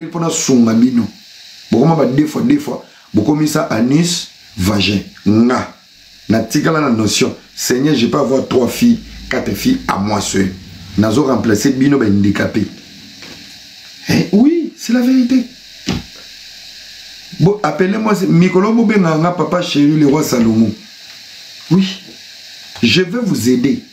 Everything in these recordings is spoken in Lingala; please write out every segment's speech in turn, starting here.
Mpo nasunga bino bokoma ba deux fois deux fois bokomisa anus vagin. Nga natikala na notion, Seigneur, je peux avoir trois filles, quatre filles à moi seul. Nazo remplacer bino ba handicapé. Eh, oui, c'est la vérité. Bon, appelez-moi mikolo bobenga nga papa chéri le roi Salomon. Oui, je vais vous aider.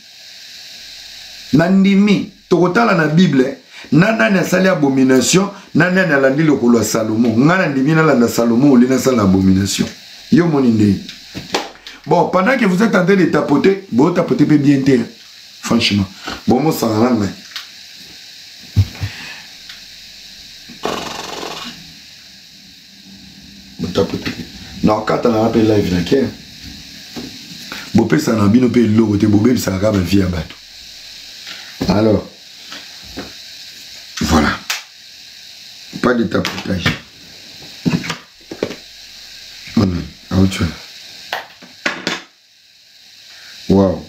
Nandimi tokotala na Bible na nani asali abomination na nani alandi lokolo ya Salomo. Nga nandimi nalanda Salomo oli nasala abomination. Yo moni nde. Bon, pendant que vous êtes en train de tapoter, vous tapotez bien te, franchement. Bon, moi ça va ngai. Botapote. Na kata na pe live na ke. Bopesa na bino pe eloko te, bobebisaka kaka ba vie ya bato. Alors, voilà. Pas de tapotage. Autre. Wow.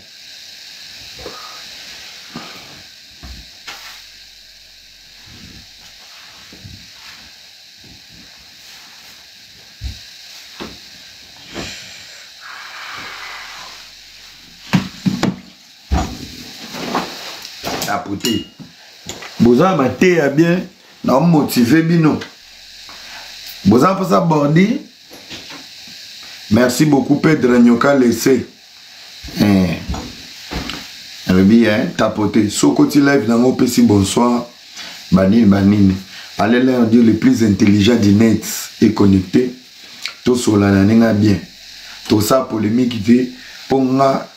Tapoter. Boza mateya bien na motiver bino. Boza mposa bordi. Merci beaucoup Pedro Nyoka laissé. Eh. Alobi eh, tapoter. Sokoti live nango pesi bonsoir. Banini banini. Allez leur dire le plus intelligent du net est connecté. Tosola na ndenge bien. Tosa polémique te mpo nga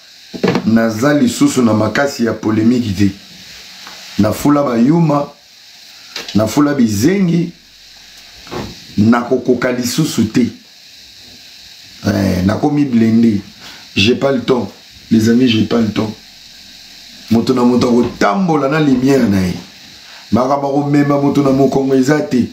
naza lisusu na makasi ya polémique te. Nafula bayuma, nafula bizengi, nakokoka lisusu te. Eh, nakomi blende. J'ai pas le temps. Les amis, j'ai pas le temps. Moto na moto akotambola na lumière na ye. Makambo akomema moto na mokongo eza te.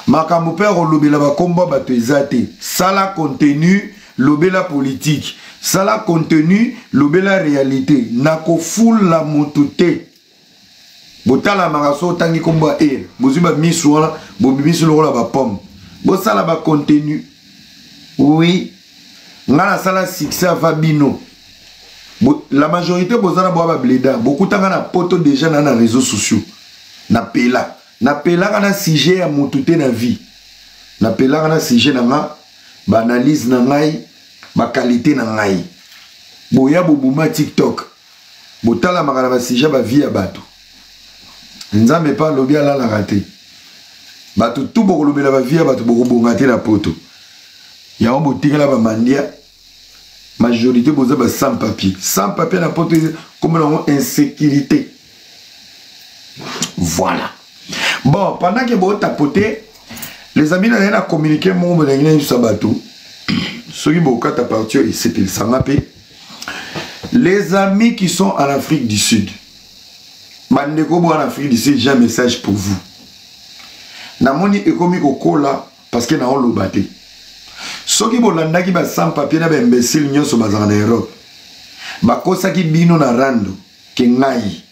Makambo mpe akolobela bakombo ya bato eza te. Sala contenu, lobela politique. Sala contenu, lobela réalité. Nakofula moto te. Botalamaka so otangi kombo ya ere, bozwi ba misu wana, bobimisi lokola ba pomme. Bosala ba contenu. Oui, nga nasala succès avant bino. La majorité bozana boa ba bleda, bokutanga na poto déjà na na réseaux sociaux. Na pela, na pelaka na sujet ya mutu te na vie. Na pelaka na sujet na nga, ba analyse na ngai, ba qualité na ngai. Boya bobuma TikTok. Botalamaka na ba sujet ba vie ya bato. Nzambe pa alobi alalaka te. Bato tout bokolobela ba vie ya bato bokobonga te na poto. Yango botikala ba mandia. Majorité boza ba sans papier. Sans papier na poto comme nango insécurité. Voilà. Bon, pendant que bo tapoter, les amis na na communiquer mon bolingi na yebisa bato. Soki bokata partie esepelisanga mpe. Les amis qui sont en Afrique du Sud, bandeko bo en Afrique du Sud, j'ai un message pour vous. Namoni ekomi kokola parce que naoloba te. Soki bolandaki ba sans papier na ba imbécile nyonso bazala na Europe, bakosaki bino na rando ke ngai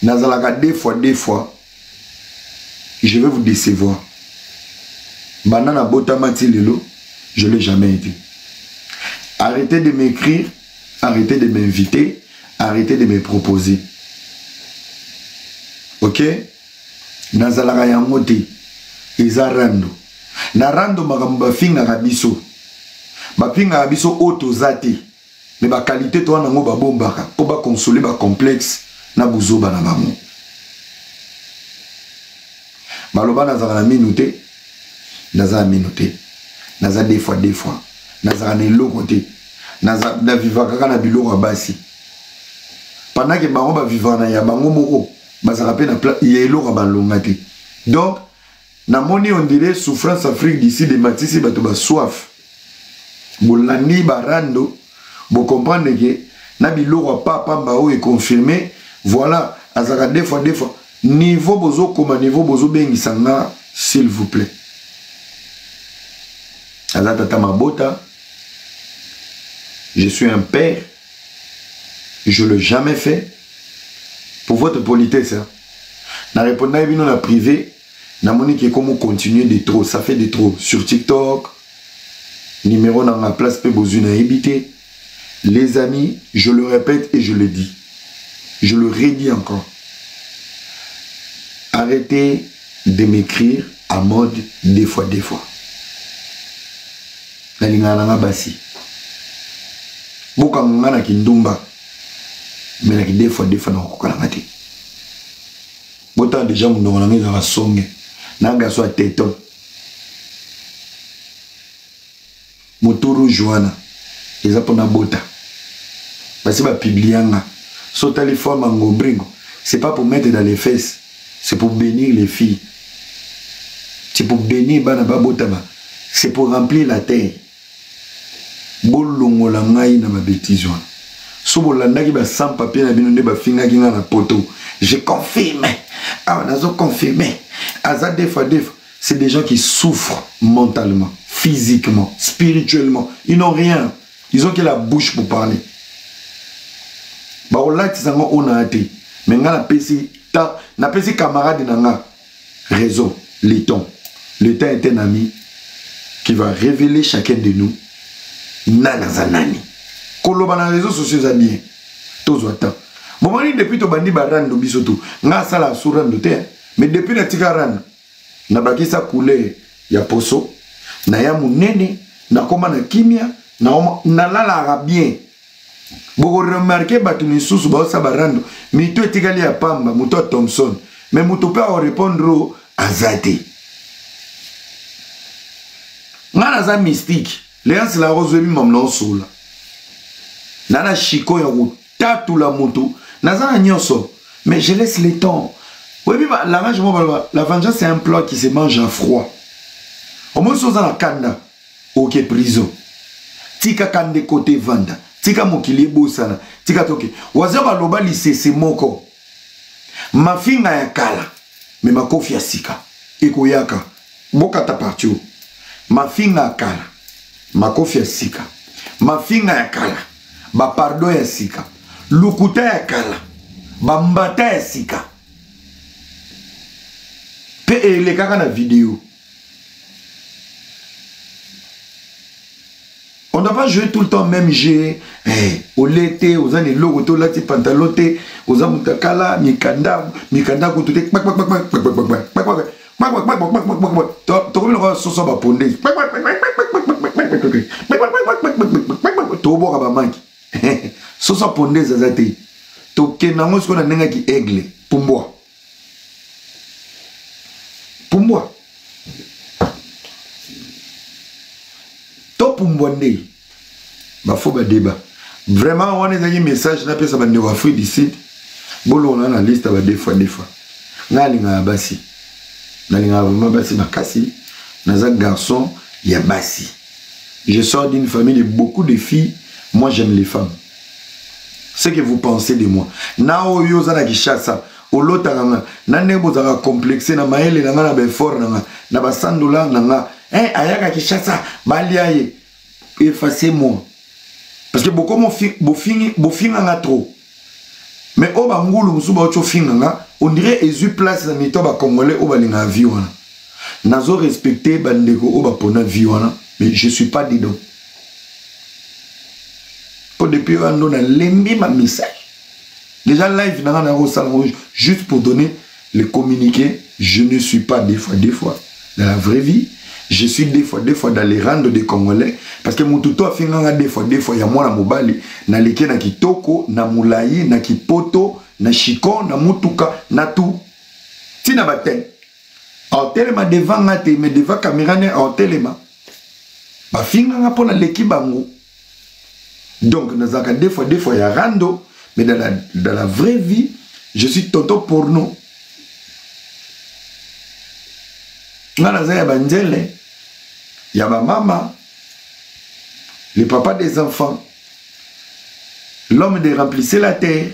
nazalaka deux fois deux fois, je vais vous décevoir. Banda na botama ti lelo, je l'ai jamais été. Arrêtez de m'écrire, arrêtez de m'inviter, arrêtez de me proposer. Ok? Nazalaka yango te. Eza rando. Na rando makambo bafingaka biso. Bafingaka biso oyo toza te. Mais ba qualité to wana ngo babombaka po ba consoler ba complexe na buzoba na bango. Baloba nazalaka na minu te, naza na minu te, naza deux fois deux fois, nazalaka na eloko te, naza na vivaka kaka na biloko ya basi. Pendant que bango ba vivaka na ya bango moko, bazalaka pe na ya eloko ya balonga te. Donc namoni on dirait souffrance Afrique du Sud ematisi bato ba soif. Bolandi ba rando, bo comprendre que na biloko ya pa pamba oyo e confirmer, voilà, azalaka deux fois deux fois. Niveau bozo koma, niveau bozo bengisa nga, s'il vous plaît. Aza tata mabota, je suis un père, je l'ai jamais fait. Pour votre politesse, hein. Na répondaki bino na privé, namoni ke komo continuer de trop, ça fait de trop sur TikTok. Numéro na nga place pe bozwi nayebi te. Les amis, je le répète et je le dis. Je le redis encore. Arrêtez de m'écrire à mode des fois des fois. Nalingaka na nga basi. Bokanga nga na kindumba. Mais na ki des fois des fois nakokoka na nga te. Botala deja monoko na nga ezalaka songe. Na garçon ya teton. Moto rouge wana eza pona bota. Basi ba publia nga. So otali forme ya ngobringo, c'est pas pour mettre dans les fesses, c'est pour bénir les filles. C'est pour bénir bana babotama. C'est pour remplir la terre. Bolongola ngai na ba bêtises wana. So bolandaki ba sans papier na bino nde bafingaki nga na poto. Je confirme. Awa nazo confirmer. Aza deux fois deux fois. C'est des gens qui souffrent mentalement, physiquement, spirituellement. Ils n'ont rien. Ils ont que la bouche pour parler. Bakolatisa ngo oyo na te. Mais nga napesi ta napesi camarade na nga raison, le temps. Le temps est un ami qui va révéler chacun de nous nani aza nani. Koloba na réseaux sociaux eza bien. Tozwa temps. Bomoni depuis tobandi ba rando biso tout. Nga asala su rando te. Mais depuis natika rando nabakisa couleur ya poso na ya munene nakoma na kimia nalalaka bien. Bokoremarke bato misusu baosa barando mito etikali ya pamba moto ya Thomson mais moto mpe akorepondre oyo aza te. Nga naza mystique Leance la Rose oyebi mamu na osola na na chiko ya kotatula moto naza na nyonso mais je laisse le temps. Oyebi langage moko baloba la vengeance c'est un plat qui se mange à froid. Omoni so oza na kanda oke prison tika kande kote vanda tika mokili ebosana tika toke waza baloba lisese moko mafinga ya kala me makofi ya sika ekoyaka bokata parti oyo mafinga ya kala makofi ya sika mafinga ya kala bapardo ya sika lukuta ya kala bambata ya sika mpe elekaka na video. On ne doit pas jouer tout le temps même jeu. Eh, olete, oza na eloko te, olati pantalon te, oza mutakala, mikanda, mikanda kutu te. Tokomi lokola soso ba ponde. Toboka ba manki. Soso ponde zaza te. Tokenda ngo sikoyo na ndenge ki aigle, pumbwa. Pumbwa. Topumbwa nde. Bafo ba débat. Vraiment wana ezalaki message napesa bandeko Afrique du Sud. Bolonga na liste ba deux fois deux fois. Nga alingaka basi. Nalingaka vraiment basi makasi. Naza garçon ya basi. Je sors d'une famille de beaucoup de filles. Moi j'aime les femmes. Ce que vous pensez de moi. Na oyo oza na Kinshasa, olotaka nga na ndenge bozalaka complexe na mayele na nga na ba effort na nga na ba 100 dollars na nga. Eh, ayaka Kinshasa, balia ye. Effacez-moi. Parce que beaucoup bofingi bofinga nga trop. Mais o ba ngulu musu ba ocho finga nga, on dirait ezui place na mito ba congolais o balinga vie wana. Nazo respecter ba ndeko o ba pona vie wana, mais je suis pas dedans. Po depuis wana ndo na lembi ma message. Déjà live na nga na kosala ngo juste pour donner le communiqué, je ne suis pas des fois des fois dans la vraie vie. Je suis des fois des fois dans les rangs des Congolais parce que mutu to afinga nga des fois des fois ya mwana mobali na leke na kitoko na mulayi na kipoto na chikon na mutuka na tout tina batin telema devant nga te mais devant caméra ne telema bafinga nga pona leki bango. Donc nazalaka des fois des fois ya rando mais dans la vraie vie je suis tonton porno. Nga naza ya banzele ya ba mama, le papa des enfants, l'homme de remplissez la terre.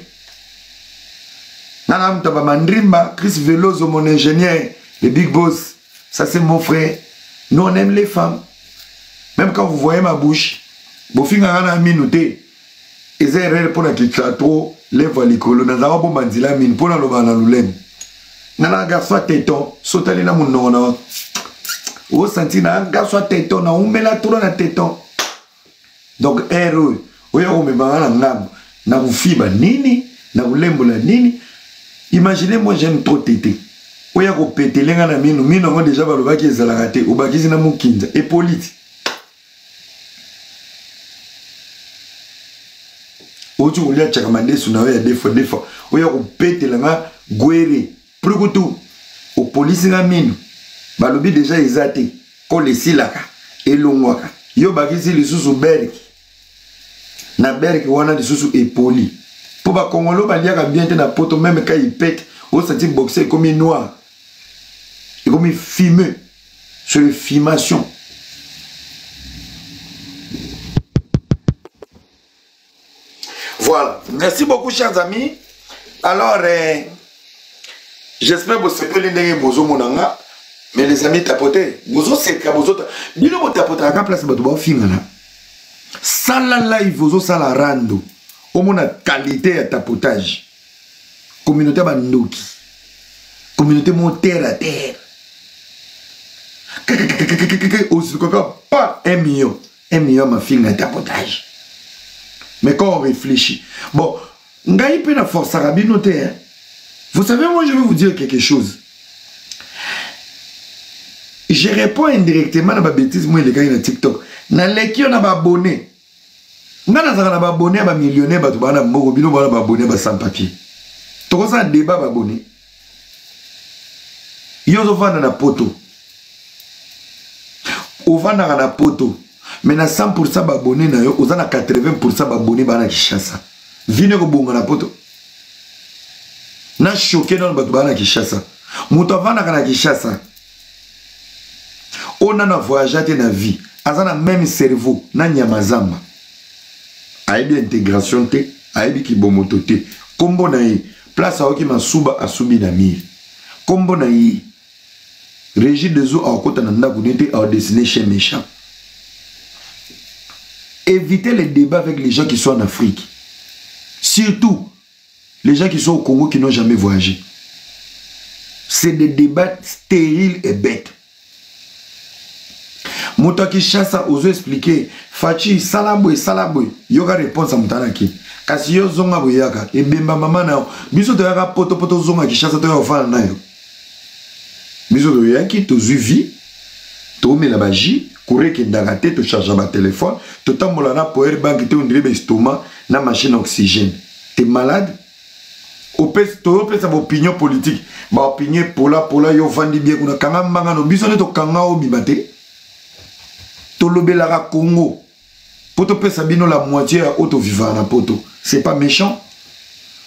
Nga na muta ba mandrimba, Chris Veloso mon ingénieur, le big boss, ça c'est mon frère. Nous on aime les femmes. Même quand vous voyez ma bouche, bofinga nga na minu te. Eza erreur pona kitla trop lèvre likolo nazaka bomba nzela minu pona loba na lulem. Nga na garçon ya teton, sotali na munoko na osanti na garçon ya teton, na umela trop na teton. Donc heure oyo oya komema nga na ngambo, na kofiba nini, na kolembola nini. Imaginez moi j'aime trop tete. Oya kopetele nga na minu, minu yango deja balobaki ezalaka te, obakisi na mukinza, epoliti. Oti kolia chaka madesu na yo ya defo defo, oya kopetela nga gwere, prukutu, opolisi nga minu, balobi deja eza te, kole esilaka, elongwaka, yo bakisi lisusu berki, na berki wana lisusu epoli. Po ba Congolo baliaka bien te na poto, meme quand ils pètent, osati boxe ekomi noir, ekomi fumeux. C'est le fumation. Voilà. Merci beaucoup, chers amis. Alors, j'espère que vous savez ndenge bozo monanga. Mais les amis tapoter, bozo seka, bozo ta. Bino bo tapotaka ka place bato ba fingana. Sala live bozo sala rando. Omona qualité ya tapotage. Communauté ba ndoki. Communauté mo terre à terre. Osukaka pas 1 million. 1 million mafinga tapotage. Mais quand on réfléchit, bon, ngai pe na forçaka bino te, hein. Vous savez, moi je vais vous dire quelque chose. Je réponds indirectement à ma bêtise, moi les gars na TikTok. Na leki on a ba abonné. Nga nazaka na ba abonné ba millionnaire bato ba na mbongo bino ba na ba abonné ba sans papier. Tokosa débat ba abonné. Yo ozovanda na poto. Ovandaka na poto. Mais na 100% ba abonné na yo, oza na 80% ba abonné ba na Kinshasa. Vine ko bonga na poto. Na choqué dans bato ba na Kinshasa. Moto avandaka na Kinshasa. Ona na voyagea te na vie. Aza na même cerveau na nyama zamba. Ayebi intégration te, ayebi kibomoto te. Kombo na ye, place aoki masuba asubi na mire. Kombo na ye, Régie des eaux akota na ndako nete a dessiner chien méchant. Évitez les débats avec les gens qui sont en Afrique. Surtout les gens qui sont au Congo qui n'ont jamais voyagé. C'est des débats stériles et bêtes. Moto ya Kinshasa ozo expliquer Fatshi sala boye sala boye, yoka réponse ya moto alaki. Kasi yo zonga boyaka ebemba mama na yo. Biso toyaka poto poto zonga Kinshasa toya kofanda na yo. Biso toyaki tozwi vie, tomela ba jus, courant ekendaka te, tocharge ba téléphone, totambola na power bank te, on dirait ba estomac na machine à oxygène. T'es malade? Opesi, toyopesa ba opinion politique, ba opinion pola pola yo vandi bien kuna kanga mbanga no biso nde tokanga obima te. Tolobelaka Congo po topesa bino la moitié ya oyo tovivaka na poto. C'est pas méchant.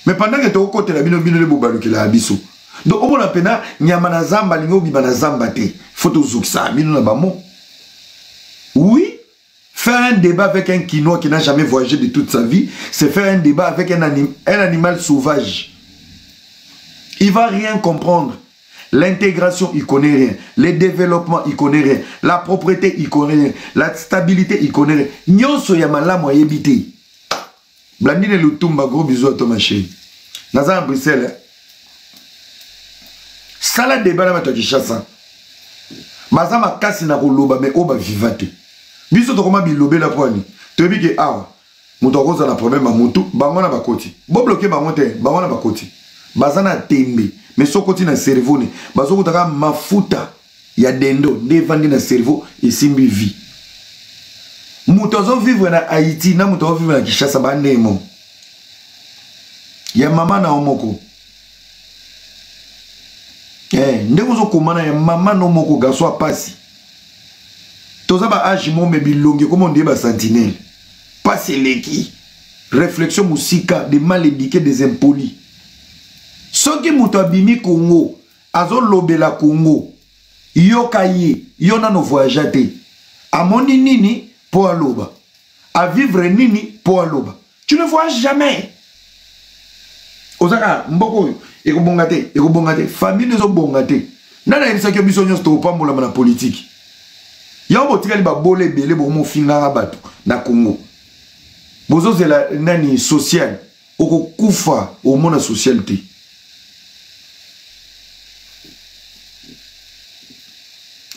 Mais pendant que tokotela bino bino nde bobalukela ya biso. Donc omona pena nyama na zamba alingi obima na zamba te. Faut tozokisa bino na bamo. Oui, faire un débat avec un Kinois qui n'a jamais voyagé de toute sa vie, c'est faire un débat avec un animal sauvage. Il va rien comprendre. L'intégration, il connaît rien. Le développement, il connaît rien. La propreté, il connaît rien. La stabilité, il connaît rien. Nyonso ya malamu ayebi te. Blandine Lutumba, gros bisous à toi ma chérie. Naza à Bruxelles. Hein? Sala débat na bato ya Kinshasa. Baza makasi na koloba mais oyo ba viva te. Biso tokoma bilobela po ani. Toyebi ke awa moto akozala na problème ya mutu, bango na bakoti. Bo bloquer bango te, bango na bakoti. Baza na tembe, mais sokoti na cerveau ne, bazokutaka mafuta ya dendo nde evandi na cerveau esimbi vie. Moto azo vivre na Haïti na moto azo vivre na Kinshasa ba ndemo. Ya mama na yo moko. Ndenge ozokomana ya mama no moko garçon a pasi. Toza ba âge mo mais bilongi comme on dit ba sentinelle. Pasi eleki. Réflexion musika des mal éduqués des impolis. Soki moto abimi Congo, azolobela Congo, yoka ye, yo nano voyagea te. Amoni nini po aloba? A vivre nini po aloba? Tu ne voyages jamais. Ozaka mboko oyo ekobonga te, ekobonga te, famille ezobonga te. Nani ayebisaki yo biso nyonso tokopambolama na politique? Yango botikali babole ebele bokomofingaka bato na Congo. Bozozela nani social? Okokufa omona social te.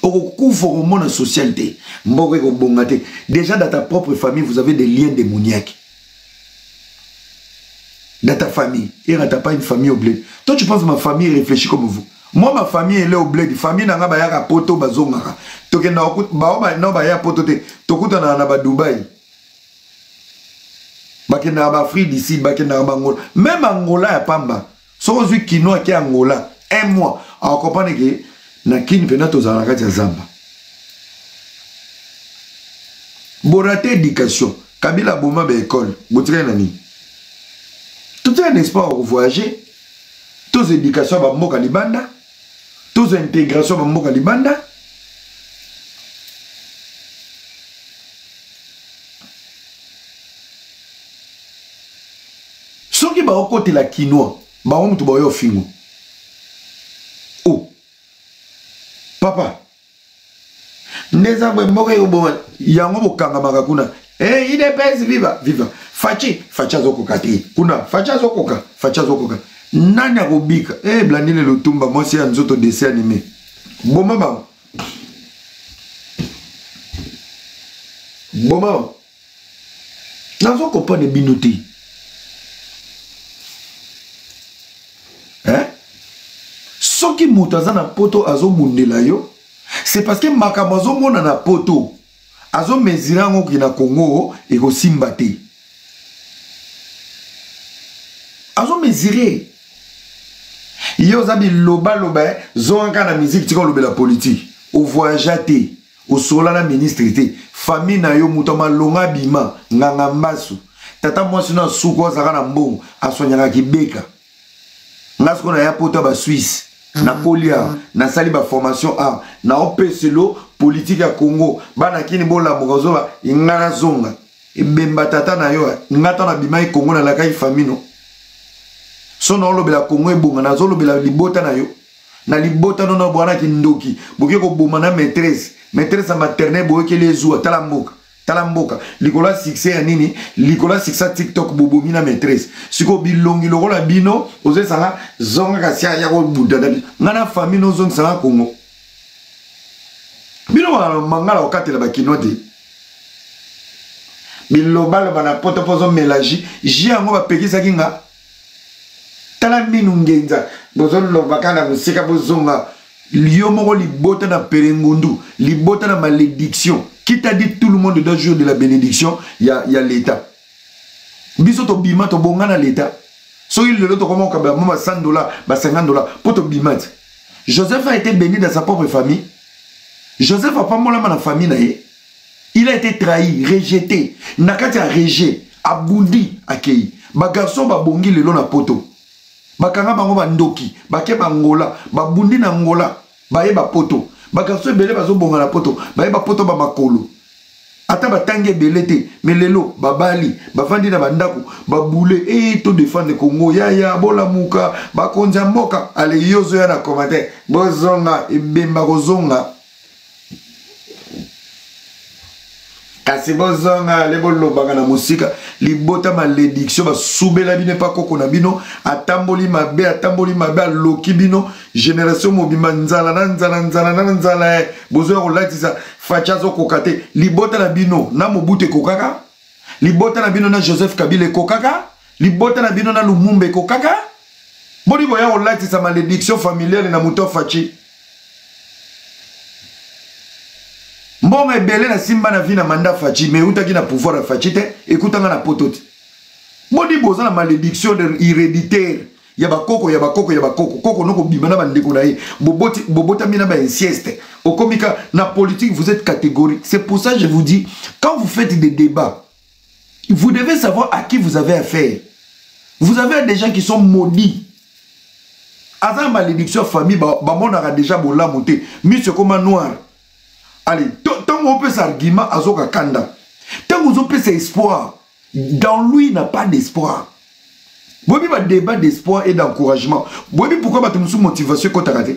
Okokufa okomona social te, mboka ekobonga te. Déjà dans ta propre famille, vous avez des liens démoniaques. Dans ta famille, et t'as pas une famille au bled. Toi, tu penses que ma famille réfléchit comme vous. Moi, ma famille, elle est au bled. Famille, nanga bayaka poto bazongaka. Tokenda ba ba no baya poto te. Tokutana na ba Dubaï. Bakenda ba Afrique d'ici, bakenda ba Angola. Même Angola ya pamba. Soki ozwi kino ake Angola un mois, akokomprendre ke na kini mpena tozala na kati ya zamba. Borate éducation. Kabila aboma ba école. Botikali na nini? Totikali na espoir ya kovoyager. Tozwa éducation ya bamboka libanda. Tozwa intégration ya bamboka libanda. Soki baokotela kinois, bango mutu baoya ofingo. Oh. Papa. Nde eza boye mboka ekobonga yango bokangamaka kuna. Eh, IDPS viva, viva. Fatshi, Fatshi azokoka te. Kuna, Fatshi azokoka, Fatshi azokoka. Nani akobika? Eh, Blandine Lutumba, mwasi ya nzoto dessin animé. Boma bango. Boma bango. Nazo comprendre bino te. Hein? Soki moto aza na poto azobundela yo, c'est parce que makambo azomona na poto azomesure yango ki na Congo ekosimba te. Azomesure. Yo oza bilobaloba, eh? Zonga kaka na musique, tika olobela politique. Ovoyagea te. Osola na ministre te. Famille na yo moto ya malonga abima nganga mbasu. Tata mwasi no asuku azalaka na mbongo aswanyaka kibeka. Nga sikoyo naya poto ya ba Suisse. Nakoli awa, nasali ba formation awa, naopeselo politique ya Congo. Bana kini bolamuka ozoba nga nazonga. Ebemba tata na yo, nga ntango nabimaki Congo nalakaki famille no. So naolobela Congo ebonga, nazolobela libota na yo. Na libota no na bwana kindoki, boke koboma na maîtresse, maîtresse ya maternelle boyokeli ezuwa, tala mboka. Tala mboka likolo ya succès ya nini, likolo ya succès ya TikTok bobomi na maîtresse. Siko bilongi lokola bino ozesanga zonga kasi ya kobuda na bino. Nga na famille no zongisanga Congo. Bino ba mangala okatela ba kinois te. Bilobaloba na poto pozo mélange, ji yango bapekisaki nga. Tala minu ngenza bozoloba kaka na mosika bozonga yo moko libota na perengundu libota na malédiction. Qui t'a dit tout le monde doit jouer de la bénédiction ya, ya l'État? Biso tobima tobonga na l'État. Soki lelo tokoma kokabela mwa ba 100 dollars, ba 50 dollars po tobima ti. Joseph a été béni dans sa propre famille. Joseph apambolama na famille na ye. Il a été trahi, rejeté. Na kati ya rejet, abundi akei. Ba garçon babongi lelo na poto. Bakanga bango ba ndoki, bake ba Angola, babundi na Angola, baye ba poto. Ba garçon ebele bazobonga na poto, baye ba poto ba makolo. Ata batangi ebele te, mais lelo babali, bavandi na bandako, babule, eh to défendre Congo, ya ya bolamuka, bakonzi ya mboka, ale yozo ya na commentaire, bozonga ebemba kozonga. Kasi bozonga ale bolobaka na mosika libota malédiction basubela bino epa koko na bino atamboli mabe atamboli mabe aloki bino génération mobimba nzala na nzala nzala na nzala eh. Bozoya kolatisa Fatshi azokoka te libota na bino na Mobutu ekokaka libota na bino na Joseph Kabila ekokaka libota na bino na Lumumba ekokaka boni boya kolatisa malédiction familiale na moto Fatshi. Mbongo ebele na simba na vie na mandat Fatshi mais eutaki na pouvoir ya Fatshi te ekutanga na poto te. Boni boza na malédiction héréditaire ya bakoko ya bakoko ya bakoko koko noko bima na bandeko na ye boboti bobotami na ba inceste okomika na politique vous êtes catégorique. C'est pour ça que je vous dis quand vous faites des débats vous devez savoir à qui vous avez affaire. Vous avez des gens qui sont maudits. Aza malédiction famille bamonaka déjà bolamu te miso ekoma noir. Allez, tango opesa argument azoka kanda. Tango ozopesa espoir, dans lui n'a pas d'espoir. Boyebi ba débat d'espoir et d'encouragement. Boyebi pourquoi bato mosusu motivation ekotaka te.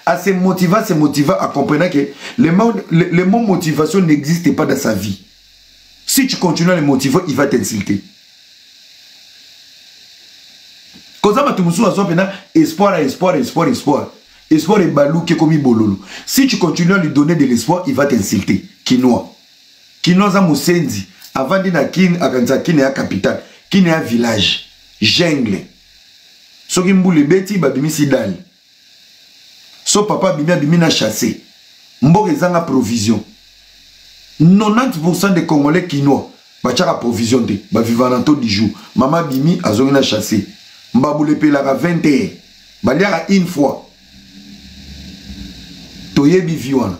À se motiver, se motiver à comprendre que le mot motivation n'existe pas dans sa vie. Si tu continues à le motiver, il va t'insulter. Koza bato mosusu azwa mpena espoir, espoir, espoir, espoir. Espoir ebaluki ekomi bololo. Si tu continues à lui donner de l'espoir, il va t'insulter. Kinois. Kinois aza mosenzi. Avandi na Kin, akanisa Kin ya capitale. Kin ya village. Jungle. Soki mbula ebeti, babimisi dale. So papa abimi, abimi na chasse. Mboka ezanga provision. 90% des Congolais kinois batiaka provision te, baviva na taux du jour. Mama abimi, azongi na chasse. Mbabula epelaka 20 heures. Baliaka une fois. Toyebi vie wana.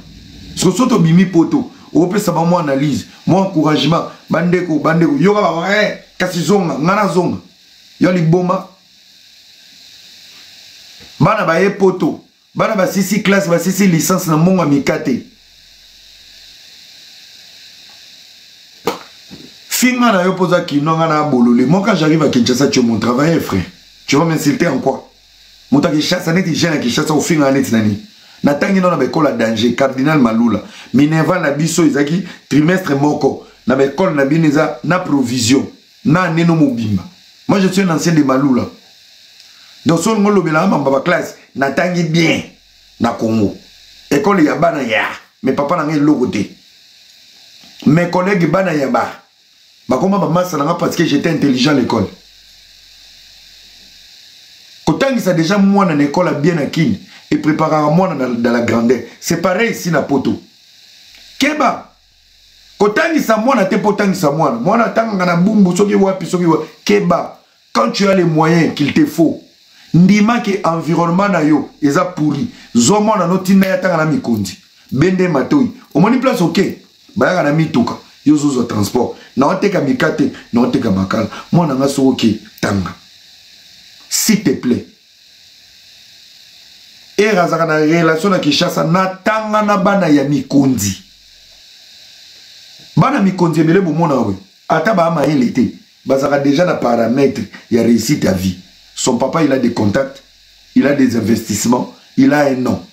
Soki so tobimi poto, opesa ba mwa analyse, mwa encouragement, bandeko, bandeko, yoka ba kasi zonga, nga na zonga. Yo liboma. Bana baye poto, bana basisi classe, basisi licence na mbongo ya mikate. Finga na yo poza kino nga na bolole. Moi quand j'arrive à Kinshasa, tu es mon travailleur frère. Tu vas m'insulter en quoi? Moto ya Kinshasa neti jeune ya Kinshasa ofinga neti nani? Natangi nano na ba école ya danger, Cardinal Malula. Minerval na biso ezaki trimestre moko. Na ba école na bino eza na provision. Na neno mobimba. Moi je suis un ancien de Malula. Donc so ngo lobela mamba ba classe, natangi bien na Congo. École ya bana ya, mais papa na ngai eloko te. Mes collègues bana ya ba bakoma ba massa na nga parce que j'étais intelligent à l'école. Kotangisa déjà mwana na école bien na Kin et préparer mwana dans la grandeur. C'est pareil ici na poto. Keba kotangisa mwana te po tangisa mwana. Mwana tanga na bumbu soki wapi soki wapi. Keba quand tu as les moyens qu'il te faut. Ndima ke environnement na yo eza pourri. Zo mwana no tinda ya tanga na mikondi. Bende matoi. Omoni place ok. Bayaka na mituka. Yo zozo transport. Na oteka mikate, na oteka makala. Mwana nga so ok tanga. S'il te plaît. Era azaka na relation na Kinshasa na tanga na bana ya mikondi. Bana mikondi ebele bomona we. Ata ba mayele te. Bazaka déjà na paramètre ya réussite à vie. Son papa il a des contacts, il a des investissements, il a un nom.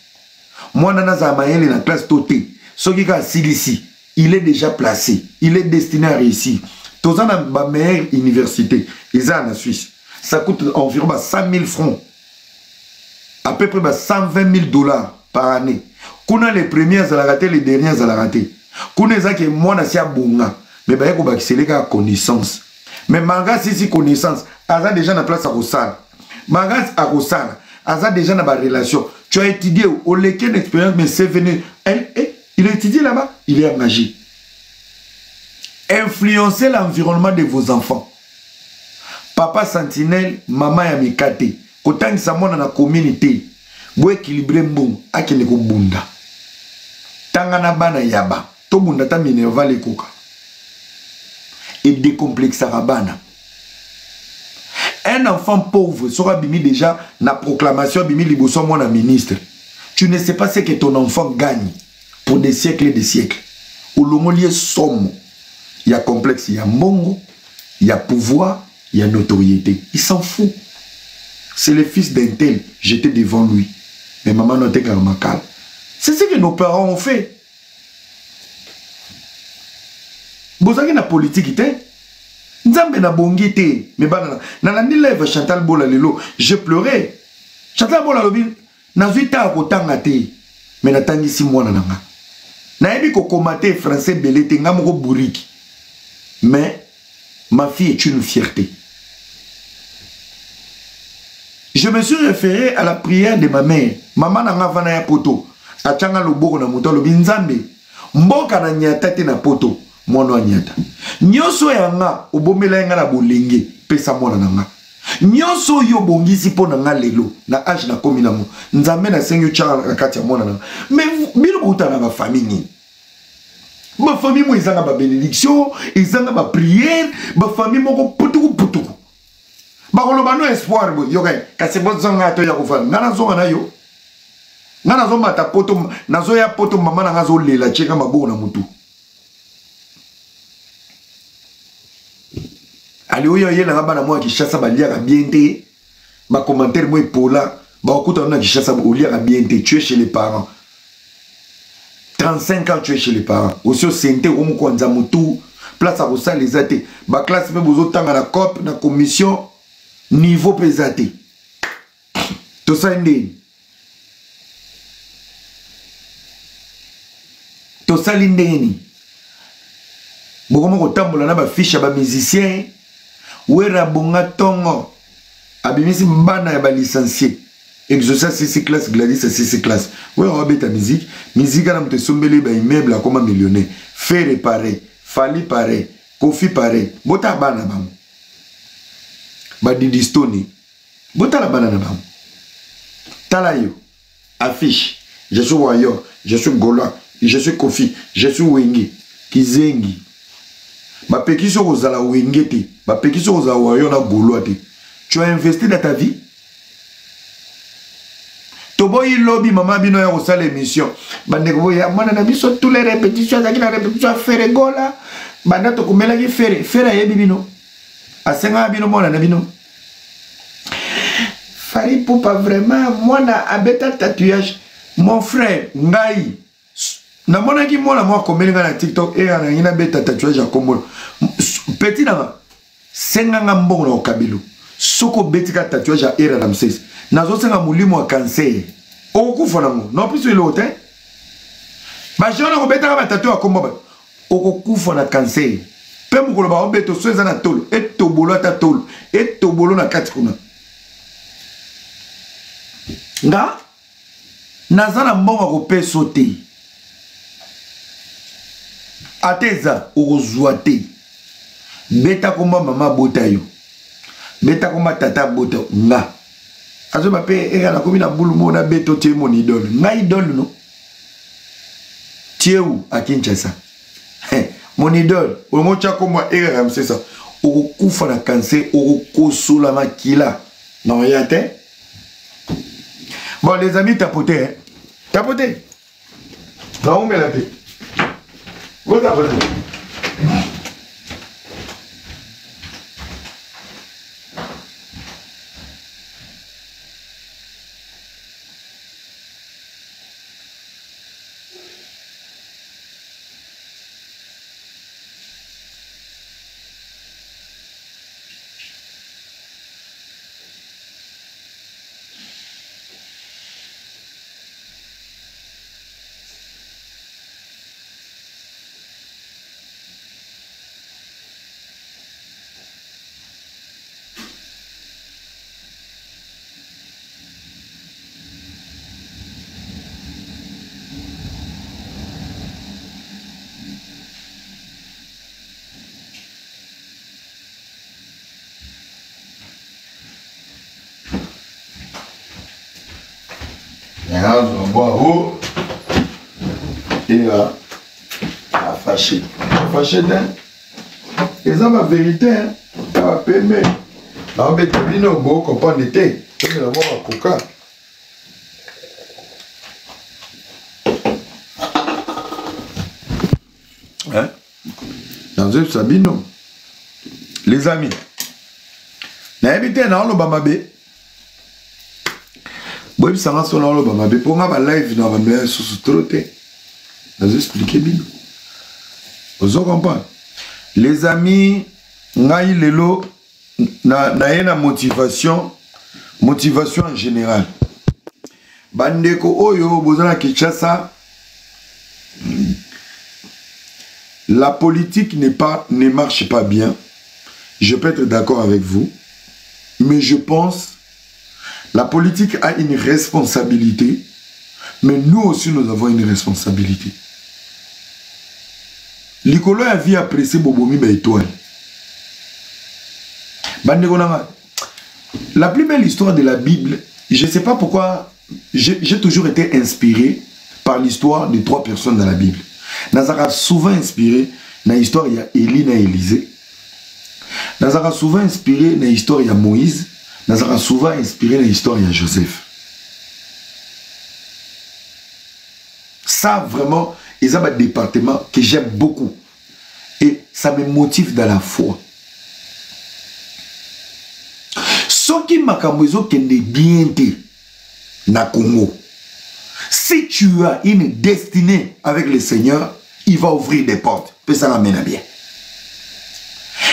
Mwana naza mayele na classe toté. Soki ka silisi, il est déjà placé, il est destiné à réussir. Toza na ba meilleure université, eza na Suisse. Ça coûte environ ba 100 000 francs. À peu près ba 120 000 $ par année. Kuna les premiers azalaka te, les derniers azalaka te. Kuna eza ke mwana si abonga, mais baye ko bakisele ka connaissance. Mais malgré si si connaissance, aza déjà na place à kosala. Malgré à kosala, aza déjà na ba relation. Tu as étudié au leke d'expérience, mais c'est venu. Elle, eh, il a étudié là-bas, il est engagé. Influencez l'environnement de vos enfants. Papa sentinelle, maman ya mikate. Kotangisa mwana na communauté. Bo équilibré mbongo, akende kobunda. Tanga na bana yaba, tobunda ta minerval ekoka. Et décomplexera bana. Un enfant pauvre sera bimi déjà na proclamation bimi liboso mwana ministre. Tu ne sais pas ce que ton enfant gagne pour des siècles et des siècles. Olongoli somo. Il y a complexe, il y a mbongo, il y a pouvoir, il y a notoriété. Il s'en fout. C'est le fils d'un tel, j'étais devant lui. Mais maman n'était qu'un macal. C'est ce que nos parents ont fait. Bozangi na politique te. Nzambe na bongi te. Mais bana na nalandi live Chantal Bola lelo, j'ai pleuré. Chantal Bola lobi nazwi ta kotanga te. Mais natangisi mwana na nga. Nayebi kokoma te français belé te nga moko bourrique. Mais ma fille est une fierté. Je me suis référé à la prière de ma mère. Maman na nga vana ya poto. Achanga loboko na moto alobi Nzambe. Mboka na nyata te na poto. Mwana wa nyata. Nyonso ya nga obomela nga na bolenge pesa mwana na nga. Nyonso oyo obongisi mpo na nga lelo na age na komi nango. Nzambe na sengi otyaka na kati ya mwana na nga. Mais bino bouta na ba famille nini? Ba famille mo ezanga ba bénédiction, ezanga ba prière, ba famille moko putuku putuku. Bakoloba no espoir boye, yoka kasi bozonga to ya kofanda. Nga nazonga na yo. Nga nazomata poto, nazoya poto mama na nga azolela tieka maboko na mutu. Ali oyo ayelanga bana mwa Kinshasa baliaka bien te. Ba commentaire mo epola, bakokuta na Kinshasa oliaka bien te, tu es chez les parents. 35 ans tu es chez les parents. Aussi au sente omo kwanza mutu, place à kosala eza te. Ba classe pe bozotanga na COP, na commission, niveau pe eza te. Tosali ndeni. Tosali ndenge nini? Bokoma kotambola na bafiche ya bamusicien. Wera bonga tongo abimisi bana ya balicencie. Exaucé asisi classe, Gladys asisi classe. Wera wabeta musique, musique ana moto esombeli ba immeuble akoma millionnaire. Ferre pareil, Fally pareil, Koffi pareil. Botala bana bango. Ba Didi Stone. Botala bana na bango. Tala yo. Affiche. Je suis Wayo, je suis Gola, je suis Koffi, je suis Wenge. Kizengi. Bapekisi yo kozala Wenge te. Bapekisi yo kozala Wayo na Golois te. Tu as investi dans ta vie? Toboyi lobi mama bino ya kosala émission. Bandeko boya mwana na biso tous les répétitions azalaki na répétition ya Ferre Gola. Banda tokomelaki Ferre, Ferre ayebi bino. Asengaka bino mwana na bino. Fally Ipupa vraiment mwana abeta tatouage. Mon frère, ngai namonaki mwana moko akomeli ngai na TikTok eya na ngai nabeta tatouage ya kombo. Petit nanga senga nga mbongo na okabelo. Soko obeti ka tatouage ya Era Ramses, nazosenga molimo ya cancer. Okokufa nango. Non plus eloko te. Ba jeune kobetaka ba tatouage ya kombo ba. Okokufa na cancer. Pe mokolo ba obeto so eza na tolo, etobolo ata tolo, etobolo na kati kuna. Nga naza na mbongo ya kopeso te. Ata eza okozwa te. Beta komba mama abota yo. Beta komba tata abota yo. Nga azoba pe eka nakomi na bulu moko na beto tie mon idole. Nga idole no. Tieu à Kinshasa. Mon idole, olingo tia kombo ya Era Ramsesa, okokufa na cancer, okokosola makila. Non, ya te. Bon, les amis, tapotez, hein. Tapotez. Non, mais la paix. Vous tapotez. Bravo. Et là, a fâché. Fâché d'un. Eza ba vérité, hein. Ya pembe. Na obeta bino bo comprendre te. Tomela mwa bakoka. Hein? Nazoyebisa bino. Les amis. Nayebi te naoloba mabe. Boyebisa nga so naoloba mabe mpo nga ba live na bando ya lisusu trop te. Nazo expliquer bino. Ozo comprendre? Les amis, ngai lelo na naye na motivation, motivation en général. Bandeko oyo boza na Kinshasa, la politique n'est pas, ne marche pas bien. Je peux être d'accord avec vous, mais je pense la politique a une responsabilité, mais nous aussi nous avons une responsabilité. Likolo ya vie apprécié bobomi ba étoile. Bandeko nanga, la plus belle histoire de la Bible, je sais pas pourquoi j'ai toujours été inspiré par l'histoire de trois personnes dans la Bible. Nazaka souvent inspiré na histoire ya Élie na Élisée. Nazaka souvent inspiré na histoire ya Moïse. Nazaka souvent inspiré na histoire ya Joseph. Ça vraiment, ils ont un département que j'aime beaucoup. Et ça me motive dans la foi. Soki makambo ezokende bien te na Congo, si tu as une destinée avec le Seigneur, il va ouvrir des portes. Pe ça l'amène bien.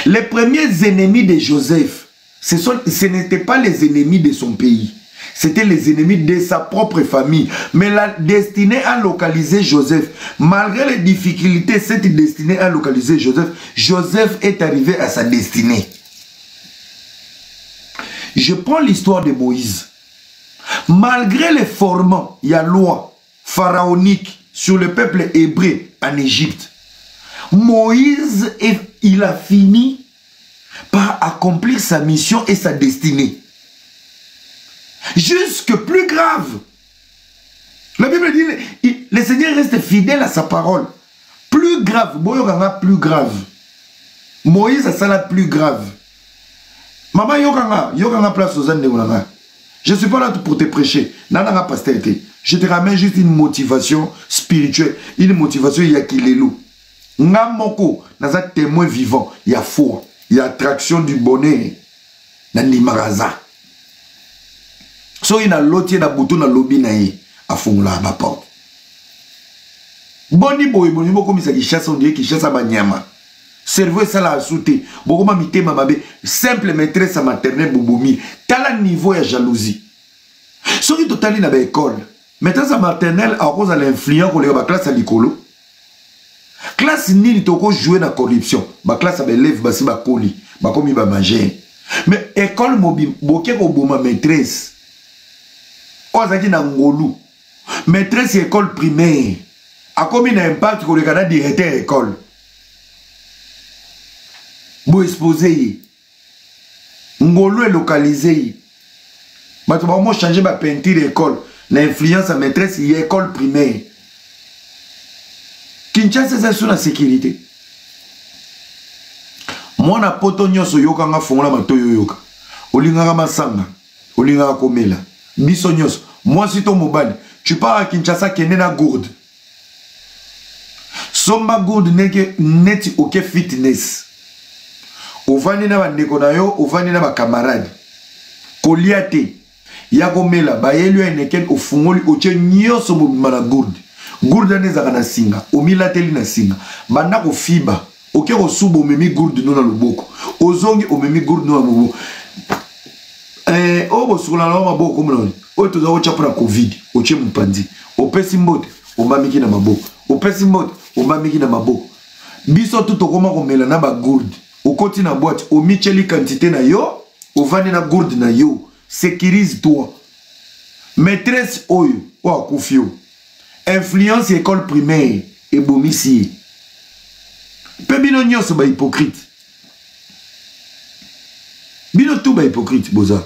Les premiers ennemis de Joseph, ce n'étaient pas les ennemis de son pays. C'était les ennemis de sa propre famille. Mais la destinée a localisé Joseph. Malgré les difficultés, cette destinée a localisé Joseph. Joseph est arrivé à sa destinée. Je prends l'histoire de Moïse. Malgré les formants, il y a loi pharaonique sur le peuple hébreu en Égypte. Moïse, il a fini par accomplir sa mission et sa destinée. Jusque plus grave. La Bible dit, le Seigneur reste fidèle à sa parole. Plus grave, plus grave. Moïse a ça la plus grave. Maman yokanga, yokanga place aux nanga. Je ne suis pas là pour te prêcher. Nananga pasteur Je te ramène juste une motivation spirituelle, une motivation yakilelo. Nga moko naza témoin vivant, ya foi, ya attraction du bonheur na ndimaka soki naloti ye na butu nalobi na ye afungolaka baporte boni boye bolingi bokomisa kinshasa ondire kinshasa banyama cerveau esalaka su te bokoma mitema mabe simple maîtresse ya maternel bobomi tala niveau ya jalousie soki totali na baekole maîtresse ya maternel akozala influent koleka baklasse ya likolo classe nini tokojoue na corruption baklasse ya baeleve basi bakoli bakomi bamajeur mais ekole mobimba boke koboma maîtresse oyo azalaki na ngolu maîtresse ya école primaire akomi na impact koleka na directeur ya école boexpose ye ngolu elokalize ye bato bakomo change bapeinture ya école na influence ya maîtresse ya école primaire kinshasa eza so na sécurité mwana poto nyonso yokanga fongola matoi oyoka olingaka masanga olingaka komela biso nyonso mwasi to mobali tu pars à kinshasa kende na gourde somba gourde ndenge neti oke fitness ovandi na bandeko na yo ovandi na bakamarade kolia te ya komela bayeli yo Heineken ofungoli otie nyonso mobimba na gourde gourde wana ezalaka na singa omilateli na singa banda kofiba oke kosuba omemi gourde no na loboko ozongi omemi gourde no na loboko eh, oyo bosukola na maboko komona nini oyo toza kotya mpo na covid otie mopanzi opesi mbote omamiki na maboko opesi mbote omamiki na maboko biso tu tokoma komela na bagourde okoti na boite omityeli quantité na yo ovandi na gourde na yo sécurise toi maîtresse oyo oyo akufi yo influence ya école primaire ebomisi ye mpe bino nyonso bahypocrite bino tu bahypocrite boza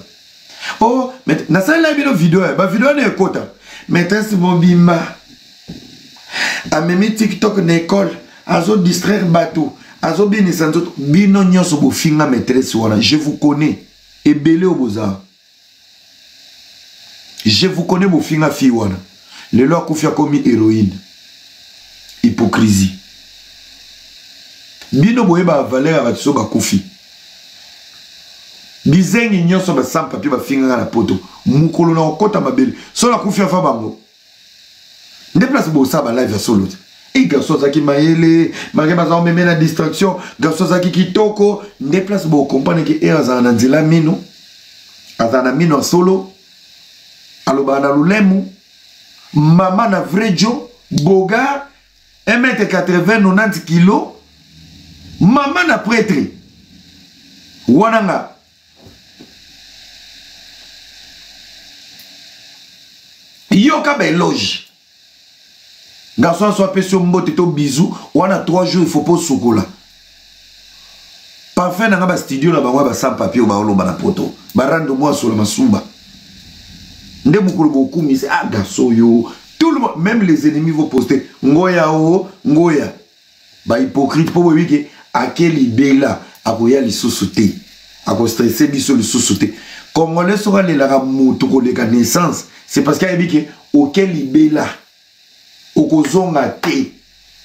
oh nasalela bino video ya bavideo wana ekota maîtresse mobimba amemi tiktok na ekole azodistraire bato azobinisa nzoto bino nyonso bofinga maîtresse wana je vous connais ebele oyo boza je vous connais bofinga fille wana lelo akufi akomi héroïne hypocrisie bino boyeba valeur ya bato so bakufi bizengi nyonso ba sans papier bafingaka na poto mokolo na kokota mabele so nakufi afa bango nde place bosala ba live ya solo te e garçon azalaki mayele malgré baza omeme na distraction garçon azalaki kitoko nde place bokomprendre ke ere azala na nzela mino azala na mino ya solo alobaka na lolemu mama na vrai jo bogar 1m80 90 kilo mama na pretre wana nga yoka ba eloge garçon so apesi yo mbote to bisou wana 3 jours il faut po osukola parfum na nga ba studio na bango ya ba sans papier baoloba na poto barando mwa sola masuba nde mokolo bokumisi ah garçon oyo tout le monde même les ennemis vont poster ngoya o oh, ngoya ba hypocrite mpo boyebi ke ake libela akoya lisusu te akostresse biso lisusu te congolais soki alelaka motu koleka naissance c'est parce que ayebi ke oke libela okozonga te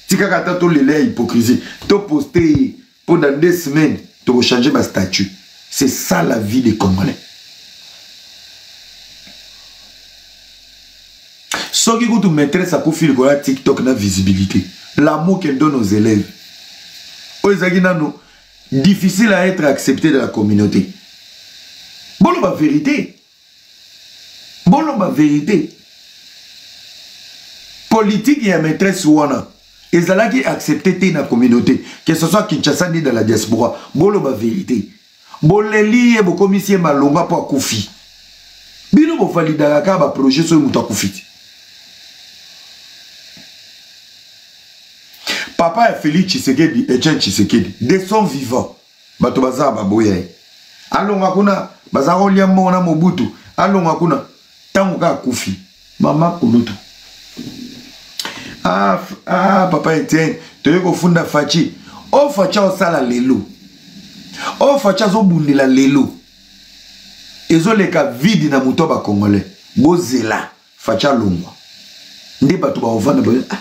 tikaka ata tolela ya hypocrisie toposte ye mpo dans deux semaines tokochange bastatut c'est ça la vie des congolais soki kutu maîtresse akufi likolo ya tiktok na visibilité l'amour qu'elle donne aux élèves oyo ezalaki nano difficile à être accepté de la communauté boloba vérité. Boloba vérité. Politique ya maîtresse wana ezalaki accepté te na communauté, que ce soit Kinshasa ni dans la diaspora. Boloba vérité. Boleli ye, bokomisi ye malonga mpo akufi. Bino bovalidaka kaka baprojet soki moto akufi te. Papa ya Félix Tshisekedi, Etienne Tshisekedi, de son vivant, bato baza baboya ye. Alonga kuna, baza kolia mbongo na Mobutu. Alonga kuna, ntango kaka akufi. Mama kulutu. Ah, ah, papa Etienne, toye kofunda Fatshi. O Fatshi osala lelo. O Fatshi azobundela lelo. Ezoleka vide na moto ba Congolais. Bozela Fatshi alongwa. Nde bato baovanda ba ah.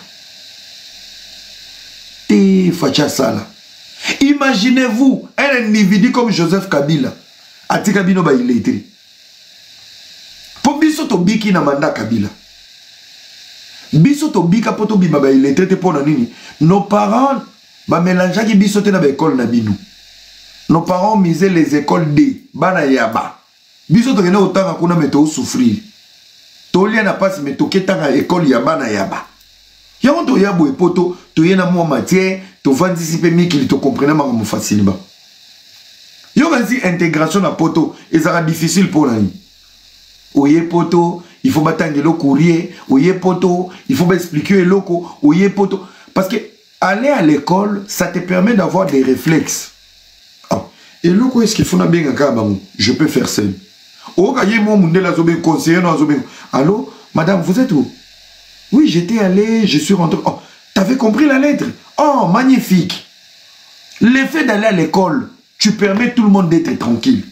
Te Fatshi asala. Imaginez-vous un individu comme Joseph Kabila atika bino ba illettrés. Po biso tobiki na mandat Kabila. Biso tobika po tobima ba illettrés te pona nini? Nos parents ba mélangeaki biso te na ba école na bino. Nos parents misaient les écoles D, bana yaba. Biso tokende kotanga kuna mais to souffrir. Tolia na pasi mais toketanga école ya bana yaba. Yango toya boye poto toye na mwa matière tovandisi mpe mikili tocomprene makambo facilement. Yo kasi intégration na poto ezalaka difficile mpo na nini? Oye poto, il faut batanga eloko courrier, oye poto, il faut baexpliquer eloko, oye poto. Parce que aller à l'école, ça te permet d'avoir des réflexes. Oh, eloko est-ce qu'il faut nabenga kaka bango? Je peux faire seul. Oyoka ye mwa mundele azobenga, conseiller no azobenga. Allô, madame, vous êtes où? Oui, j'étais allé, je suis rentré. Oh, t'avais compris la lettre? Oh, magnifique. L'effet d'aller à l'école, tu permets tout le monde d'être tranquille.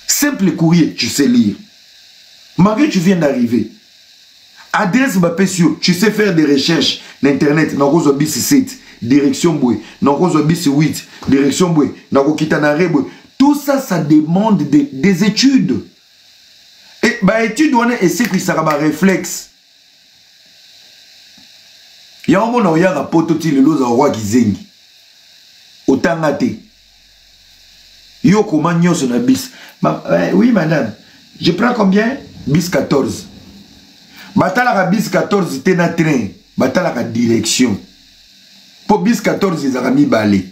Simple courrier, tu sais lire. Malgré que tu viens d'arriver. Adresse bapesi yo, tu sais faire des recherches na internet. Nakozwa bisi 7, direction boye. Nakozwa bisi 8, direction boye. Nakokita na re boye. Tout ça, ça demande des études. Et ba études wana esekwisaka ba réflexe. Yango mona oyaka poto ti lelo ozala roi kizengi. Otanga te. Yo koma nyonso na bis. Ma, oui madame, je prends combien? Bis 14. Batalaka bis 14 te na train, batalaka direction. Po bis 14 ezalaka mibale.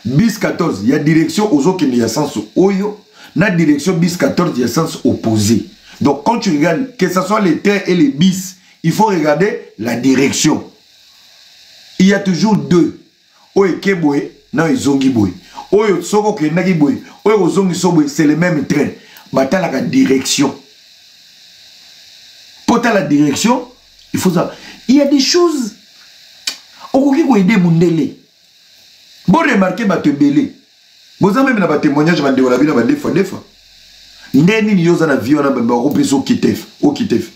Bis 14 ya direction ozokende ya sens oyo, na direction bis 14 ya sens opposé. Donc quand tu regardes, que ce soit les trains et les bis, il faut regarder la direction. Il y a toujours deux. Oyo eke boye, na ezongi boye. Oyo soko okendaki boye, oyo ozongi so boye, c'est le même train. Batalaka direction. Pour la direction, il faut ça. Il y a des choses okoki koyede mundele. Bo remarquer bato ebele. Boza même na ba témoignage ba ndeko na bino ba defa defa. Nde nini yo za na vie wana ba bakopesa okitef, okitef.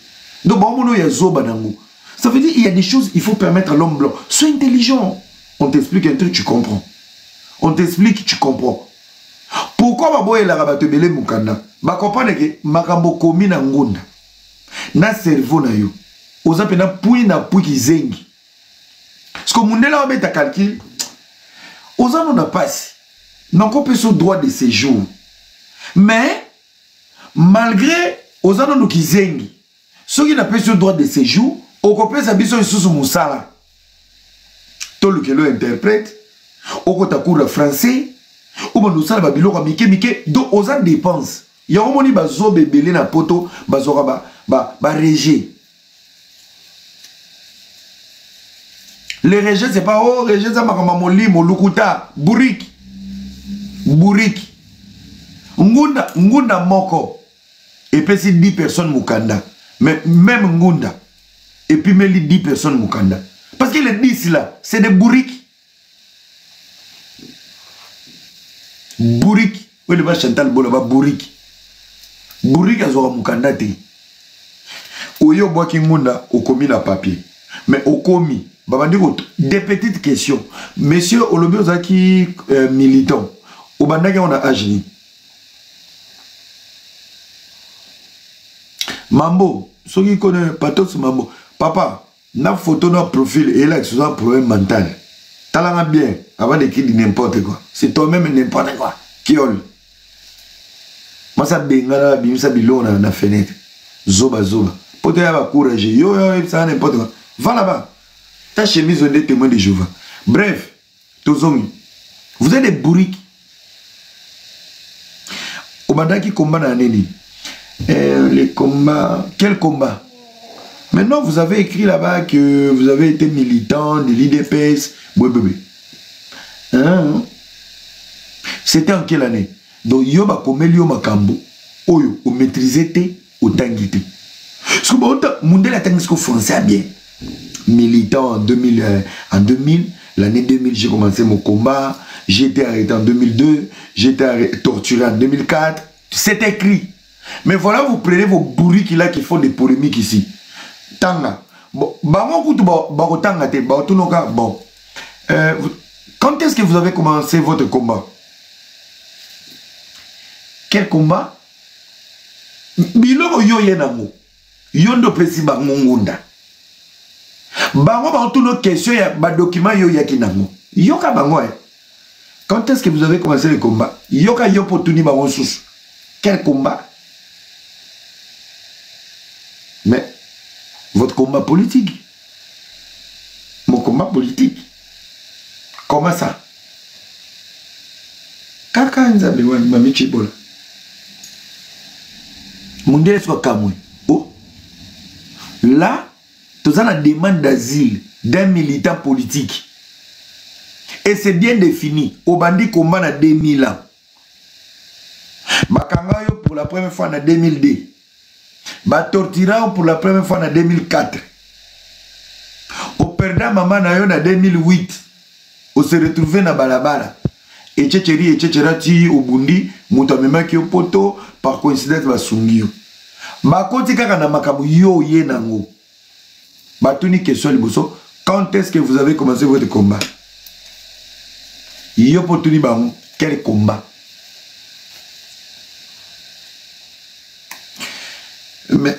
Donc ba mono ya zoba nango. Ça veut dire il y a des choses, il faut permettre à l'homme blanc. Sois intelligent. On t'explique un truc, tu comprends. On t'explique, tu comprends. Pourquoi ba boyelaka bato ebele mokanda? Ba comprendre que makambo komi na ngunda. Na cerveau na yo. Oza pena pui na pui kizengi. Parce que mundela obeta calcul, oza no na pasi. Nakopesa droit de séjour. Mais malgré oza nanu kizengi, soki napesi yo droit de séjour, okopesa biso lisusu mosala. Tolukelo interprète, okota cours ya français, obanda osala ba biloko ya mike mike, donc oza dépense. Yango moni bazoba ebele na poto bazwaka ba rejet. Le rejet, c'est pas oh rejet ça makambo molimo lukuta bourrique. Bourrique. Ngunda ngunda moko epesi 10 personnes mukanda. Mais même ngunda et puis meli 10 personnes mukanda. Parce que les 10 là, c'est des bourriques. Bourrique. Oui, le Chantal Bola ba bourrique. Bourrique azwaka mukanda te. Oyo obwaki ngunda okomi na papier. Mais okomi babandi ko des petites questions. Monsieur olobi ozalaki militant. Obandaki yango na âge nini? Mambo, soki kone patos mambo. Papa, na photo na profil et là c'est un problème mental. Talanga bien avant d'écrire n'importe quoi. C'est toi-même n'importe quoi. Kiol. Masa bengana bimisa biloko na fenêtre. Zoba zoba. Poto ya ba courage. Yo yo ça n'importe quoi. Va là-bas. Ta chemise on est témoin de Jéhovah. Bref, tozongi. Vous êtes des bourriques. Obandaki combat na nini? Euh, les combats, quel combat? Maintenant, vous avez écrit là-bas que vous avez été militant de l'IDPS. Oui, bébé. Hein? C'était en quelle année? Donc, yo bakomeli yo makambo oyo o maîtriser te, otangi te. Soki bauta mundele atangi siko français bien. Militant en 2000, euh, en 2000, l'année 2000, j'ai commencé mon combat. J'ai été arrêté en 2002, j'ai été torturé en 2004. C'est écrit. Mais voilà, vous prenez vos bourriques là qui font des polémiques ici. Tanga. Bon, bango kutu bakotanga te, baotunoka bon. Euh, quand est-ce que vous avez commencé votre combat? Quel combat? Biloko yo ye nango. Yo nde opesi bango ngunda. Bango baotuna question ya badocument yo oyaki nango. Yoka bango eh. Quand est-ce que vous avez commencé le combat? Yoka yo po tuni bango susu. Quel combat? Mais votre combat politique. Mon combat politique. Comment ça? Kaka nzambe wani mami Chibola. Mundele soka kamwe. Oh. Là, toza na demande d'asile d'un militant politique. Et c'est bien défini. Obandi combat na 2000 ans. Bakanga yo pour la première fois na 2002. Batortira yo pour la première fois na 2004. Operda mama na yo na 2008. Ose retrouver na balabala. Echecheri echechera ti obundi moto amemaki yo poto par coïncidence basungi yo. Bakoti kaka na makambo yo oye nango. Batuni question liboso, quand est-ce que vous avez commencé votre combat? Yo potuni bango, quel combat? Mais